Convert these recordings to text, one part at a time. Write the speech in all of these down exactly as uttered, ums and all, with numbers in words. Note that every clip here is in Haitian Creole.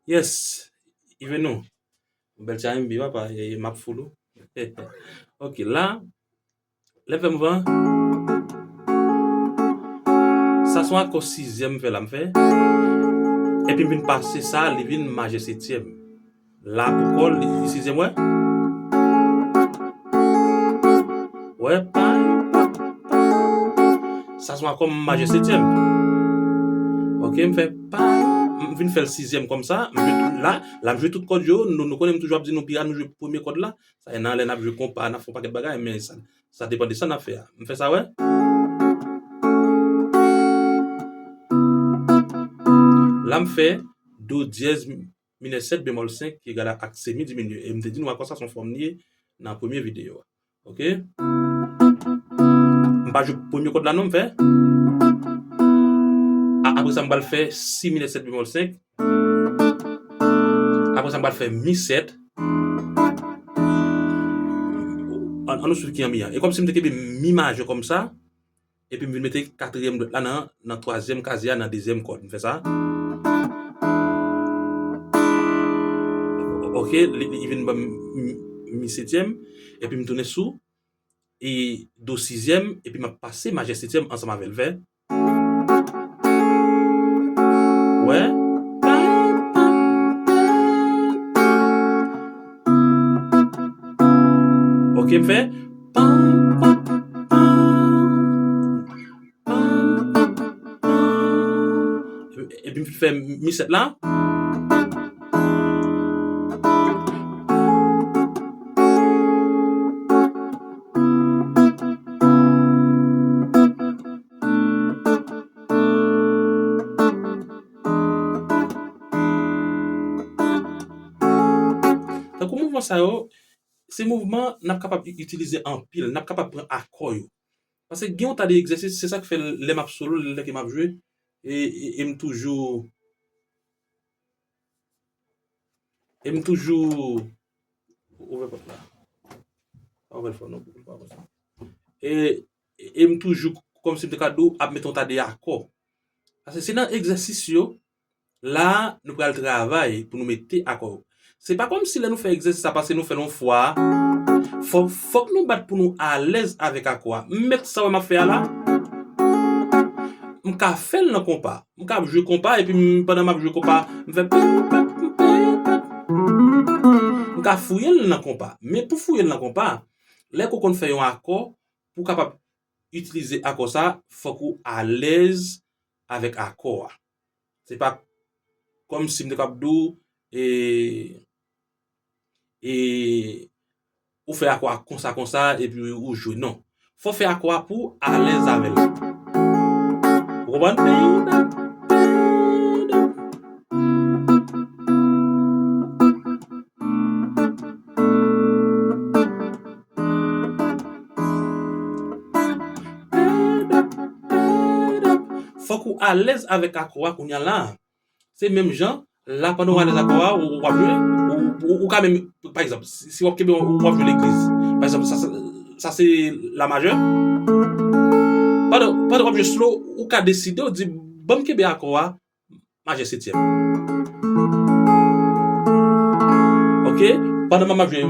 Yes, Yvenou. Bèl ti R and B, papa, e, e, m ap full ou. Ok, la, lè m fè mouvan. Sa se yon akò sizyèm m fè la, m fè. Epi m vin pase sa, li vin majè setyèm. La pou kò l, li, li sizyèm, wè. Wè, pa, pa, pa. Sa se yon akò majè setyèm. Ok, m fè pa, m vin fè l sizyèm kòmsa, m jwe tout la, la m jwe tout kòd yo, nou, nou konnen m toujou ap di nou pi ra nou jwe premye kòd la, sa e nan lè n ap jwe konpa, n ap fè yon pakèt bagay, men sa, sa depann de sa n ap fè a. M fè sa, wè. La m fè do dyèz minè sèt bemòl senk ki egal a ak semi diminye. E m te di nou akò sa se yon fòm li ye nan premye videyo a. Ok? M pa jwe premye kòd la non, m fè. A, apre sa, m pral fè si minè sèt bemòl senk. Apre sa, m pral fè mi sèt. An, an nou swiv ki an mi an. E kòmsi m te kenbe mi majè kòmsa. Epi m vin mete katriyèm dwèt la nan, nan twazyèm kazye a, nan dezyèm kòd. M fè sa. Ok, li, li vin ban m mi, mi setyèm. Epi m tounen sou e do sizyèm. Epi m ap pase majè setyèm ansanm avè l. Fè. Wè. Ok, m fè. Epi m fè mi sèt la. Tankou mouvman sa yo, se mouvman n ap kapab i-, itilize anpil, n ap kapab pran akò yo. Paske gen yon ta de egzèsis, se sa k fè lè m ap solo, lè ke m ap jwe, e, e, e m toujou, e m toujou, ouvè pòt la. Pa ouvè l fò non, pou l pa konsa. E, e, e m toujou, kòmsi m te ka di w, ap mete yon ta de akò. Paske se nan egzèsis yo, la, nou pral travay pou nou mete akò yo. Se pa kòmsi lè nou fè egzèsis sa, paske nou fè l yon fwa, fò, fòk nou bat pou nou alèz avèk akò a. M mèt sa w wè m ap fè a la. M ka fè l nan konpa. M ka ap jwe konpa, epi m, pandan m ap jwe konpa, m fè pèp, pèp, pèp, pèp. M ka fouye l nan konpa. Men pou fouye l nan konpa, lè ke w konn fè yon akò, pou w kapab itilize akò sa, fòk ou alèz avèk akò a. Se pa kòmsi m te kab di w, e, e, ou fè akò a konsa, konsa, epi ou jwe. Non. Fò w fè akò a pou w alèz avè l. Ou konprann? Fòk ou alèz avèk akò a kounye a la. Se menm jan, la pandan w alèz akò a, ou, w ap jwe, ou, ou, ou ka menm, pa egzanp, si, si w ap kenbe, w ap jwe legliz. Pa egzanp, sa, sa, sa se la majè. Pandan, pandan w ap jwe slow, ou ka deside, w di, ban m kenbe akò a, majè setyèm. Ok? Pandan m ap jwe.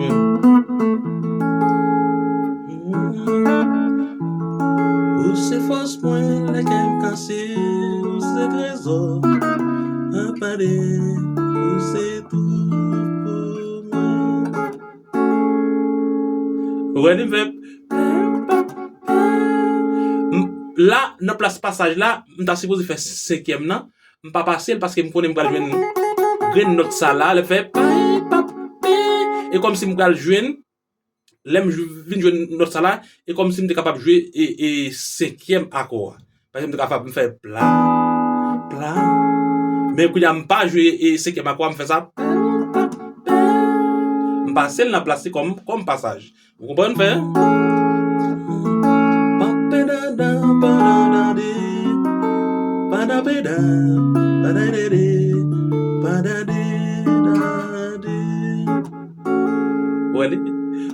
Ou se fòs mwen lè kè m kase, ou se trezò m ap pale, ou se tout pou mwen. Ou wè li fè. M, la, nan plas pasaj la, m ta sipoze fè senkyèm nan. M pa pase l paske m konnen m pral jwenn grenn nòt sa la, lè fè pay, pap, pe. E kòmsi m pral jwenn, lè m jw-, vin jwenn nòt sa la, e kòmsi m te kapab jwe e, e senkyèm akò a. Paske m te kapab m fè pla, pla. Men kounye a m pa jwe e senkyèm akò a, m fè sa. M pase l nan plas li kòm, kòm pasaj. Ou konprann fè? Papedada, padadade, padapeda, padadede, padade.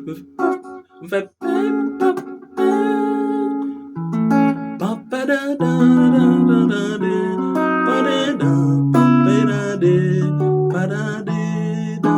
M fè pip, pip, pip. Papadadadadadade, padada, papadade, padadeda.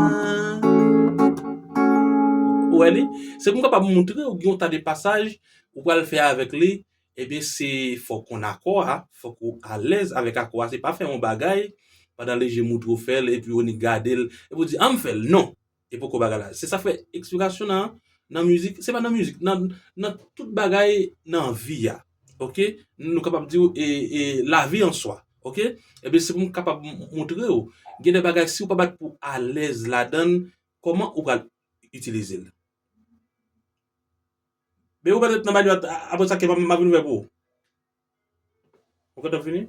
Ou wè li? Se pou m kapab montre w gen yon ta de pasaj ou pral fè avèk li, ebyen, se fòk konn akò a, fòk ou alèz avèk akò a. Se pa fè yon bagay, pandan leje moutre w fè l, epi ou ni gade l, epi ou di, "A, m fè l." Non. E poko bagay la. Se sa fè eksplikasyon nan, nan mizik, se pa nan mizik, nan, nan tout bagay nan vi a. Oke? Nou kapab di w, e, e, lavi an swa. Oke? Ebyen, se pou m kapab m-, montre w. Gen de bagay, si w pa bat pou alèz ladan l, kòman ou pral itilize l? Men ou pa t nan bagay a, apre sa, ke m, m ap vin ouvè pou ou. Ou kontan fini?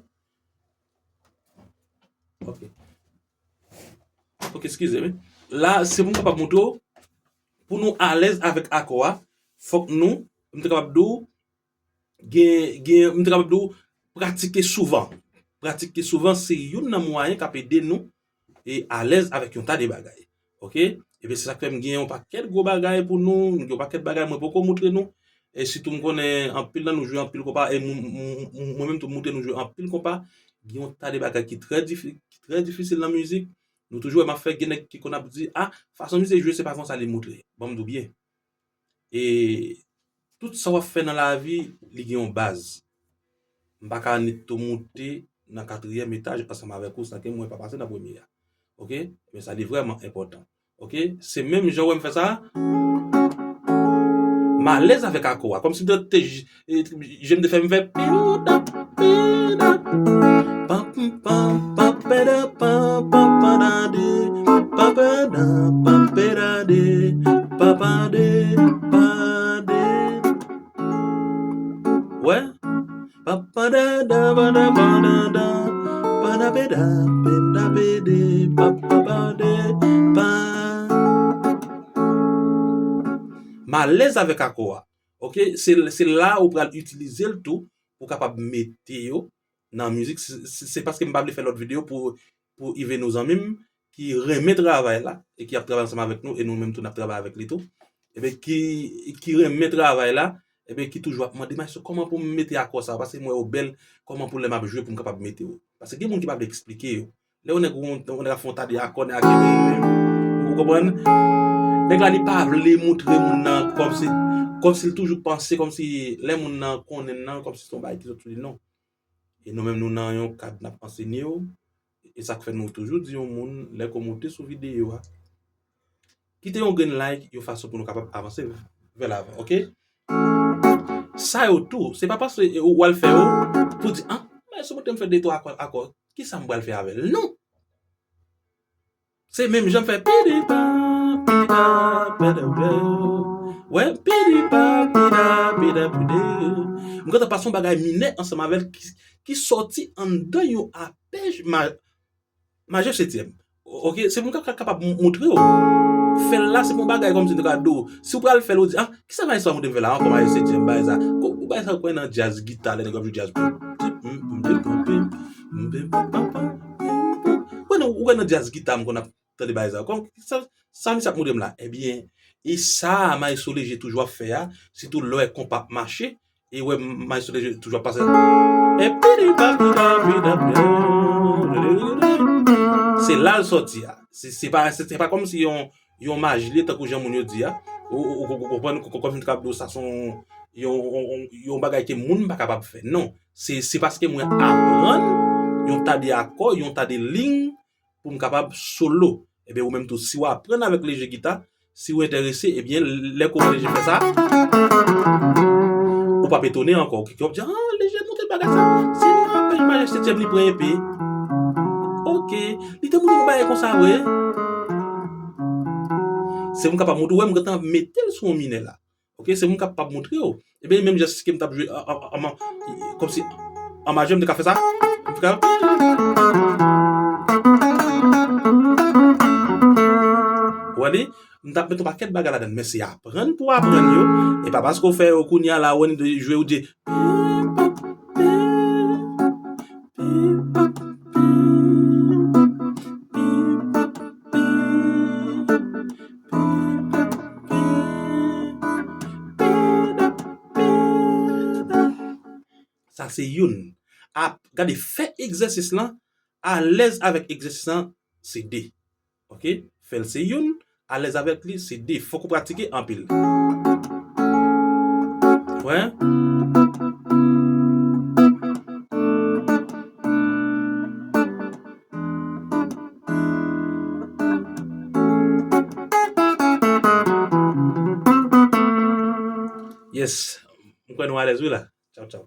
Ok. Ok, eskize, wi. La, se pou m kapab montre w, pou nou alèz avèk akò a, fòk nou, m te kapab di w, gen, gen, m te kapab di w, pratike souvan. Pratike souvan, se youn nan mwayen k ap ede nou e alèz avèk yon ta de bagay. Ok? Ebyen, se sa k fè m gen yon pakèt gwo bagay pou nou, m gen yon pakèt bagay mwen poko montre nou. E sitou m konnen anpil nan nou jwe anpil konpa, e m, m, m, mwen menm tou m montre nou jwe anpil konpa. Gen yon ta de bagay ki trè difi-, ki trè difisil nan mizik. Nou toujou wè m ap fè gen nèg ki konn ap di, "A, fason misye jwe, se pa konsa li montre." Ban m di w byen. E tout sa w ap fè nan lavi, li gen yon baz. M pa ka annik tou moute nan katriyèm etaj ansanm avèk ou san ke mwen pa pase nan premye a. Ok? Men sa li vrèman enpòtan. Ok? Se menm jan w wè m fè sa. M alèz avèk akò a. Kòmsi m te, te j-, e, je m te fè, m fè piw da, piw da. Pam, pam, pam, peda, pam, pam, padade, papada, pam, pedade, papade, pade. Wè? Papada, da, ba, da, ba, da, da, pada, peda, peda, pede, pa, pa, pa, de, pa. M alèz avèk akò a. Ok? Se, se la ou pral itilize l tou pou kapab mete yo nan mizik. Se, se, se paske m pa vle fè lòt videyo pou, pou Yvenou zanmi m ki renmen travay la e ki ap travay ansanm avèk nou e nou menm tou n ap travay avèk li tou. Ebyen ki, ki renmen travay la, ebyen ki toujou ap mande, "Maestro, kòman pou m mete akò sa a? Paske m wè yo bèl, kòman pou lè m ap jwe pou m kapab mete yo?" Paske gen moun ki pa vle eksplike yo. Lè yon nèg, yon, yon nèg ap fè yon ta de akò, nèg ap kenbe, ou konprann? Nèg la li pa vle montre moun nan kòmsi, kòmsi l toujou panse, kòmsi lè moun nan konnen l nan, kòmsi se yon bagay ki sot sou li, non. E nou menm nou nan yon kad n ap ansenye w. E sa k fè nou toujou di yon moun, lè ke w monte sou videyo a, kite yon grenn like, yon fason pou nou kapab avanse vè lavan, ok? Sa yo tou, se pa paske ou al fè yo pou di, "A, men si w montre m fè de twa akò, akò, kisa m pral fè avè l?" Non! Se menm jan m fè pidi pa, pidi pa, pidi pa, wè, pidi pa, pida, pida, pidi. M gentan pase yon bagay minè ansanm avè l ki, ki sòti anndan yon apèj ma-, majè setyèm. Ok, se pou m ka, ka, kapab m-, montre w. Fè l la, se pou yon bagay kòmsi m te ka di w. Si w pral fè l, ou di, "A, kisa majè sa montre m fè la ankò, majè setyèm, bagay sa?" Ko-, bagay sa, ou kwè nan djaz gita, lè nèg yo ap jwe djaz. Ou kwè nan djaz gita, m konn ap tande bagay sa. Kòm, sa, sa misye ap montre m la. Ebyen, e sa, Maestro Léger toujou ap fè a, sitou lè w wè konpa ap mache, e wè Maestro Léger toujou ap pase. E pidi pa pida pida pida. Se la l sòti a. Se, se pa, se, se pa kòmsi yon, yon maji li ye tankou jan moun yo di a. Ou, ou, ou, ou konprann, kò-, kò-, kòmsi m t ap di w sa se yon, yon, yon, yon bagay ke moun pa kapab fè. Non. Se, se paske mwen aprann yon ta de akò, yon ta de liy, pou m kapab solo. Ebyen, ou menm tou, si w aprann avèk Léger gita, si w enterese, ebyen, lè ke w wè Léger fè sa, ou p ap etone ankò. Ou p ap di, "A, Léger montre bagay sa. Se yon apèj majè setyèm li pran epi." Ok, li te montre nou bagay konsa, vre. Se pou m kapab montre w, wè, m gentan mete l sou yon minè la. Ok, se moun k ap, ap montre w. Ebyen, menm jès ke m t ap jwe an, an, an, an, kòmsi an majè, m te ka fè sa. M te ka. Ou wè li? M t ap met yon pakèt bagay ladan l, men se aprann pou w aprann yo. E pa paske w fè yo kounye a la, ou annik jwe, ou di, Sa se youn. A, gade, fè egzèsis lan, alèz avèk egzèsis lan, se de. Oke? Fè l se youn, alèz avèk li, se de. Fòk ou pratike anpil. Wè? Yes. M kwè nou alèz wi la. Tchaw, tchaw.